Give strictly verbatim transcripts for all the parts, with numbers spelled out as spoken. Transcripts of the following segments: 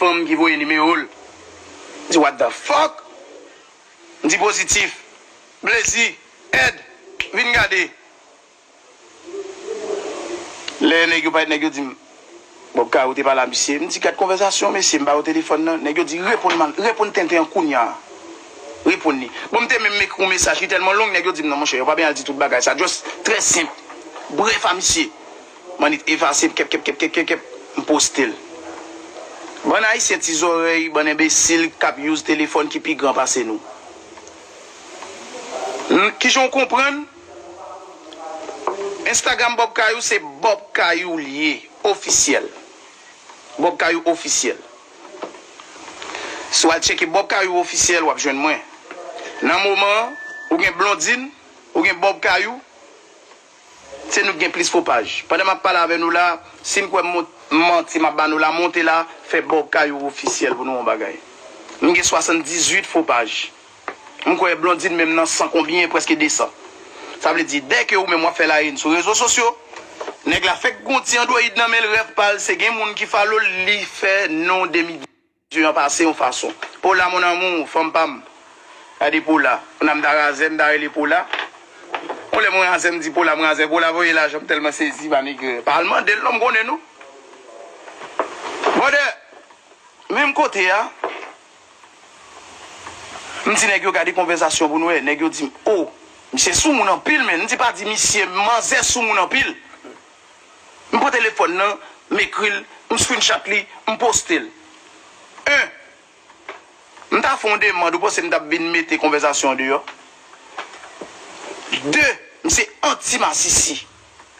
fanm ki voye nimewo l. M di, what the fuck? M di, pozitif, plezi, èd, vin gade. Lè nèg yo parèt, nèg yo di m, Bob Kayou te pale a misye. M di, gad konvèsasyon, mesye, m ba yo telefòn nan. Nèg yo di, reponn man, reponn tenten an kounya. Reponn li. Bon, m te menm ekri yon mesaj, li tèlman long, nèg yo di m, non, monchè, yo pa byen al di tout bagay sa. Just trè senp. Brèf a misye. M annik efase, kèp, kèp, kèp, kèp, kèp, kèp, m poste l. Bann Ayisyen ti zòrèy, bann enbesil k ap use telefòn ki pi gran pase nou. N-, kijan w konprann? Instagram Bob Kayou se Bob Kayou l ye, ofisyèl. Bob Kayou ofisyèl. Si w al tcheke Bob Kayou ofisyèl, w ap jwenn mwen. Nan moman an, ou gen Blondine, ou gen Bob Kayou, se nou k gen plis fo paj. Pandan m ap pale avè nou la, si n kwè m mont-, m manti, m ap ba nou la, monte la, fè Bob Kayou ofisyèl pou nou yon bagay. M gen swasanndizuit fo paj. M kwè Blondine menm nan san konbyen, prèske de san. Sa vle di, dèke ou menm w ap fè layen sou rezo sosyo, nèg la fèk gon ti android nan men l, rèv pa l, se gen moun ki follow l, li fè non demi Dye an pase yon fason. Pola, mon amour, fanm pa m. Gade Pola. Kounya m ta razè, m ta rele Pola. Yon lè mwen razè, m di Pola, m razè. Pola voye lajan, m tèlman sezi, pa nèg. Pa al mande l non, m konnen nou. Brother, menm kote a, m di nèg yo gade konvèsasyon pou nou wè. Nèg yo di m, o, misye soumoun anpil, men. M di pa di misye, manzè soumoun anpil. M pran telefòn nan, m ekri l, m screenshot li, m poste l. En, m ta fè yon demann, ou panse m t ap vin mete konvèsasyon an deyò? De, m se anti masisi.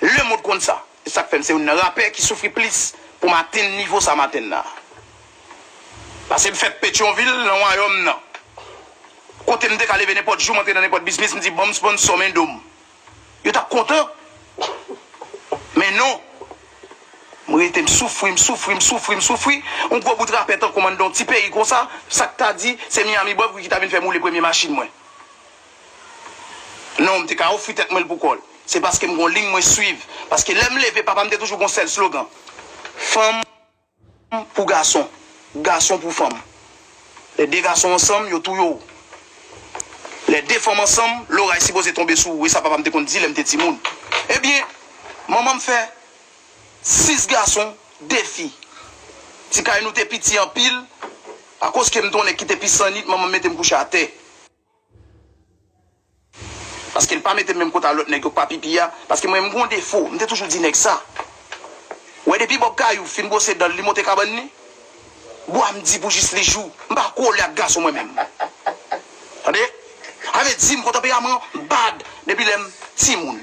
Lemonn konn sa. E sa k fè m se youn nan rapè ki soufri plis pou m atenn nivo sa m atenn la. Paske m fèt Petyonvil, nan wayòm nan. Kote m te ka leve nenpòt jou, m antre nan nenpòt biznis, m di, "Ban m sponsò men do m." Yo t ap kontan. Men non. M rete, m soufri, m soufri, m soufri, m soufri. Yon gwo bout rapè tankou m anndan yon ti peyi konsa, sa k ta di, se Miami Bob ki ta vin fè m woule premye machin mwen. Non, m te ka ofri tèt mwen l pou kò l. Se paske m gon liy mwen swiv. Paske lè m leve, papa m te toujou gon sèl slogan. Fanm pou gason, gason pou fanm. Lè de gason ansanm, yo touye w. Lè de fanm ansanm, loray sipoze tonbe sou ou. E sa papa m te konn di lè m te timoun. Ebyen, manman m fè sis gason, de fi. Ti kay nou te piti anpil, akoz ke m te yon nèg ki te pi sannit, manman m mete m kouche atè. Paske l pa mete m menm kote a lòt nèg yo k pa pipi a. Paske mwen, m gon defo. M te toujou di nèg sa. Ou wè, depi Bob Kayou fin bwose dan l, li monte kabann li, bwa m di pou jis li jou. M pa kole ak gason mwen menm. Tande? Sa vle di m gon tanperaman bad depi lè m timoun.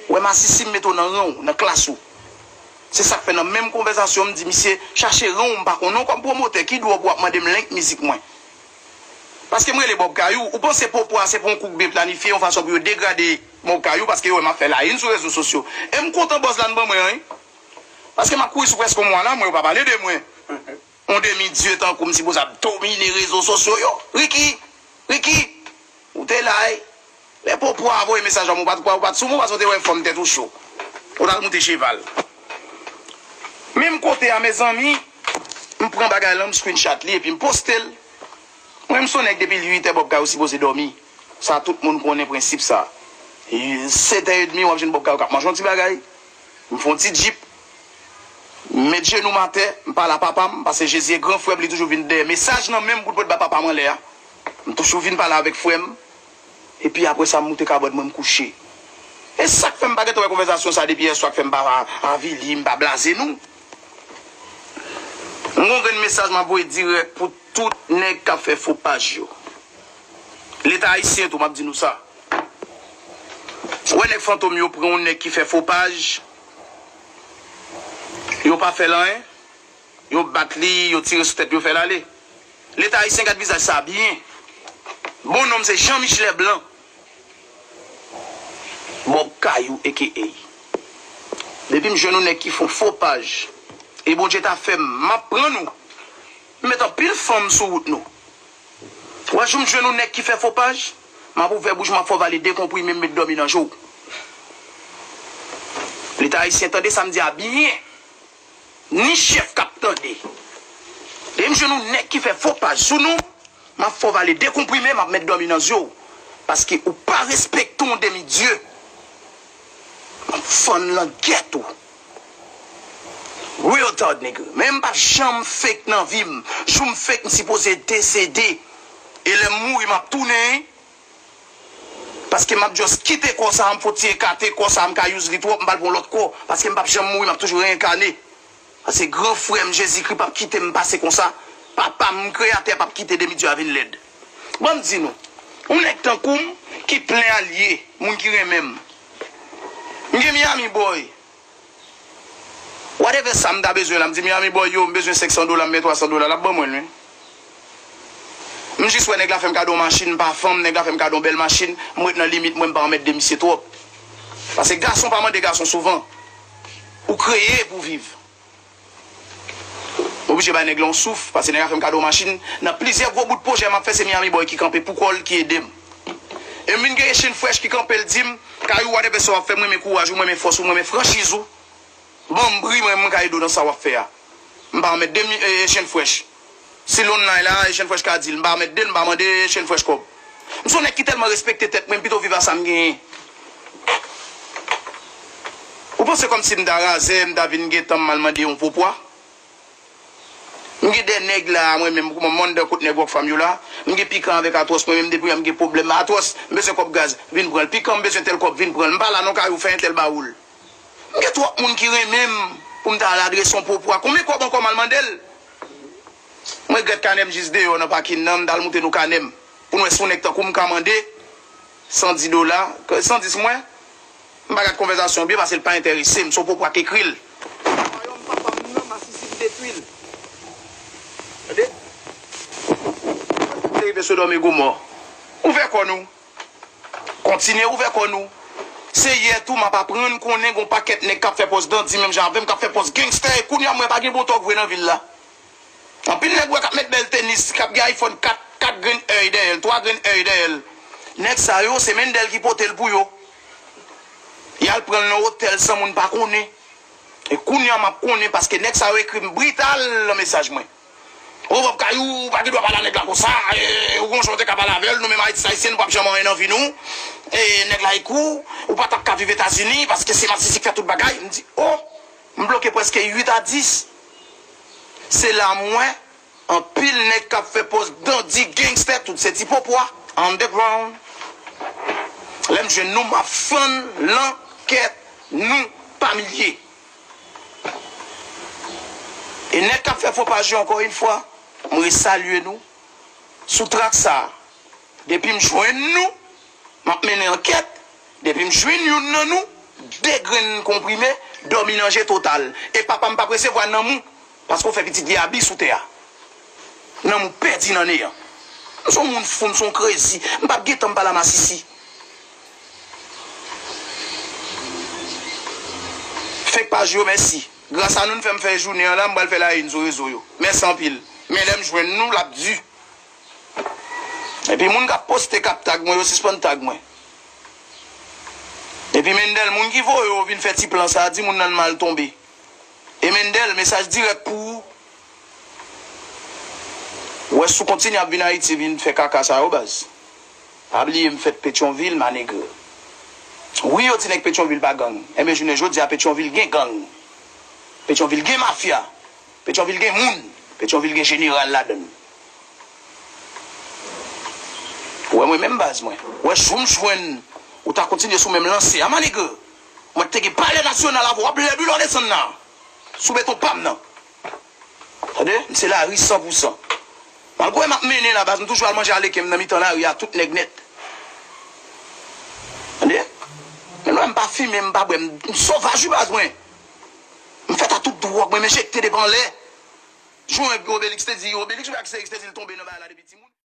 Ou wè, masisi, m mete w nan ran w, nan klas ou. Se sa k fè nan menm konvèsasyon, m di misye, chache ran w, m pa konn non, kòm pwomotè, ki dwòb w ap mande m link mizik mwen. Paske m rele Bob Kayou, ou panse popo a se pou yon kou k byen planifye, yon fason pou yo degrade Bob Kayou, paske yo wè m ap fè layìn sou rezo sosyo. E m kontan buzz la n ban mwen an, wi. Paske m ap kouri sou prèske yon mwa la, mwen yo pa pale de mwen. Yon demi dye tankou m sipoze ap domine rezo sosyo yo. Ricky! Ricky! Ou te la, wi. Lè popo a voye mesaj an, ou pa t kwè, ou pa t sou mwen, paske w te wè fòm tèt ou cho. Ou t al moute cheval. Menm kote a, mezanmi, m pran bagay lan, m screenshot li epi m poste l. Mwen, m se yon nèg depi uitè Bob Kayou sipoze dòmi. Sa tout moun konnen prensip sa. Setè edmi, w ap jwenn Bob Kayou k ap manje yon ti bagay. M fè yon ti djip. M met jenou m atè, m pale a papa m, paske Jezi e gran frè m, li toujou vin dèyè mesaj nan men m pou l pot ba papa m anlè a. M toujou vin pale avèk frè m. Epi apre sa, m moute kabann mwen, m kouche. E sa k fè m pa gentan wè konvèsasyon sa depi yèswa, k fè m pa avili, m pa blaze nou. M gon grenn mesaj m ap voye dirèk pou tout nèg k ap fè fo paj yo. Leta ayisyen tou, m ap di nou sa. Ou wè nèg fantom yo pran yon nèg ki fè fo paj, yo pa fè l anyen, yo bat li, yo tire sou tèt, yo fè l ale. Leta ayisyen, gad vizaj sa byen. Bon non m se Jean Michelet Blanc. Bob Kayou, A K A. Depi m jwenn yon nèg ki fè yon fo paj, e Bondye ta fè m, m ap pran nou. M met anpil fanm sou wout nou. Ou wè, jou m jwenn yon nèg ki fè fo paj, m ap ouvè bouch, m ap fè w vale de konprime, m met dòmi nan je w. Leta ayisyen, tande sa m di a byen. Ni chèf k ap tande. Depi Jwenn yon nèg ki fè fo paj sou nou, m ap fè w vale de konprime, m ap met dòmi nan zye w. Paske ou pa respekte yon demi dye. M ap fann langèt ou. Real talk, nigga. Men m p ap janm fake nan vi m. Jou m fake, m sipoze desede. E lè m mouri, m ap tounen, wi. Paske m ap just kite kò sa a, m fò ti ekate kò sa a, m ka use li twòp, m pral pran lòt kò. Paske m p ap janm mouri, m ap toujou reyènkane. Paske gran frè m Jezikri p ap kite m pase konsa. Papa m, Kreyatè a p ap kite demi dye a vin lèd. Ban m di nou, yon nèg tankou m ki plen alye, moun ki renmen m. M gen Miami Boy. Whatever sa m ta bezwen la, m di Miami Boy yo, m bezwen senk san dola, m men twa san dola, l ap ban mwen l, wi. M jis wè nèg la fè m kado yon machin, m pa fanm, nèg la fè m kado yon bèl machin, m ret nan limit mwen, m pa anmède misye twòp. Paske gason pa mande gason souvan. Ou kreye pou viv. M oblije bay nèg la yon souf, paske nèg la fè m kado yon machin. Nan plizyè gwo bout pwojè m ap fè, se Miami Boy ki kanpe pou kò l, ki ede m. E m vin gen Echange Fresh ki kanpe, l di m, Kayou, whatever sa w ap fè, m renmen kouraj ou, m renmen fòs ou, m renmen franchiz ou. Ban m bri, mwen, mwen ka ede w nan sa w ap fè a. M pa anmède mi-, e, Echange Fresh. Si Lonnay la, Echange Fresh ka di l, m pa anmède l, m pa mande Echange Fresh kòb. M se yon nèg ki tèlman respekte tèt mwen, m pito viv a sa m genyen. Ou panse kòmsi m ta razè, m ta vin gentan m al mande yon po pwa? M gen de nèg la, mwen menm, kouman m anndan kot nèg Rockfam yo la, m gen Pikan avèk Atwòs, mwen menm depi m gen pwoblèm, Atwòs, m bezwen kòb gaz, vin pran l, Pikan, m bezwen tèl kòb, vin pran l, m pa la non, Kayou, fè entèl ba ou l. M gen twòp moun ki renmen m pou m ta al adrese yon po pwa. Konbyen kòb ankò m al mande l? M regrèt kanè m jis deyò nan pakin nan, m t al moute nou kanè m. Pou n wè si yon nèg tankou m ka mande san dis dola, ke san dis mwen, m pa gad konvèsasyon byen paske l pa enterese m, se yon po pwa k ekri l. Wayòm papa m nan, masisi k detwi l. Tande? Sa te rive Sodòm e Gomò. Ouvè kò nou. Kontinye ouvè kò nou. Se yè tou m ap aprann konnen gon pakèt nèg k ap fè pòz dandi menm jan avè m, k ap fè pòz gangsta, e kounye a m wè pa gen bon tòg vre nan vil la. Anpil nèg ou wè k ap met bèl tenis, k ap gen iPhone kat, kat grenn èy dèyè l, twa grenn èy dèyè l. Nèg sa yo, se Mendel ki pote l pou yo. Y al pran l nan otèl san moun pa konnen. E kounye a m ap konnen paske nèg sa yo ekri m brital nan mesaj mwen. O Bob Kayou, ou pa gen dwa pale a nèg la konsa, e, ou gon jan w te ka pale avè l, nou menm Ayiti, Ayisyen, nou p ap janm anyen nan vi nou. E, nèg la ekri w, ou pa t ap ka viv Etazini paske se masisi k fè tout bagay. M di, o, m bloke prèske uit a dis. Se la m wè anpil nèg k ap fè pòz dandi gangsta, tout se ti popwa, underground. Lè m jwenn nou, m ap fann langèt nou pa milye. E nèg k ap fè fo paj yo, ankò yon fwa, m resalye nou sou trak sa a. Depi m jwenn nou, m ap mennen ankèt. Depi m jwenn youn nan nou, de grenn konprime, dòmi nan je total. E papa m p ap resevwa nanm ou, paske w fè pitit li abi sou tè a. Nanm ou pèdi nan neyan. M se yon moun fou, m se yon krezi. M p ap gen tan m pale a masisi. Fake paj yo, mèsi. Gras a nou, n fè m fè jounen an la, m pral fè la une sou rezo yo. Mèsi anpil. Men lè m jwenn nou, l ap di. Epi moun k ap poste, k ap tag mwen, yo sispann tag mwen. Epi Mendel, moun ki voye w vin fè ti plan sa a, di moun nan l mal tonbe. E Mendel, mesaj dirèk pou ou. Ou wè, si w kontinye ap vin Ayiti vin fè kaka sa yo, baz. Pa bliye m fèt Petyonvil, ma nègre. Wi, yo di nèg Petyonvil pa gang. Enben, jounen jodi a, Petyonvil gen gang. Petyonvil gen mafya. Petyonvil gen moun. Petyonvil gen jeneral ladan l. Ou wè mwen menm baz mwen. Ou wè jou m jwenn ou ta kontinye sou menm lanse a, ma nègre. Mwen te gen palè nasyonal avè w, ap lè bilò desann nan. Sou beton pa m nan. Tande? M se lari san pou san. Malgre m ap mennen la, baz, m toujou al manje aleken m nan mitan lari a, tout nèg nèt. Tande? Men lè m pa fimen, m pa bwè, m, m sovaj wi, baz mwen. M fèt a tout dwòg, mwen, m enjekte depi anlè. Jan Obelix te di, Obelix ou Astérix te di l tonbe nan bagay la depi timoun.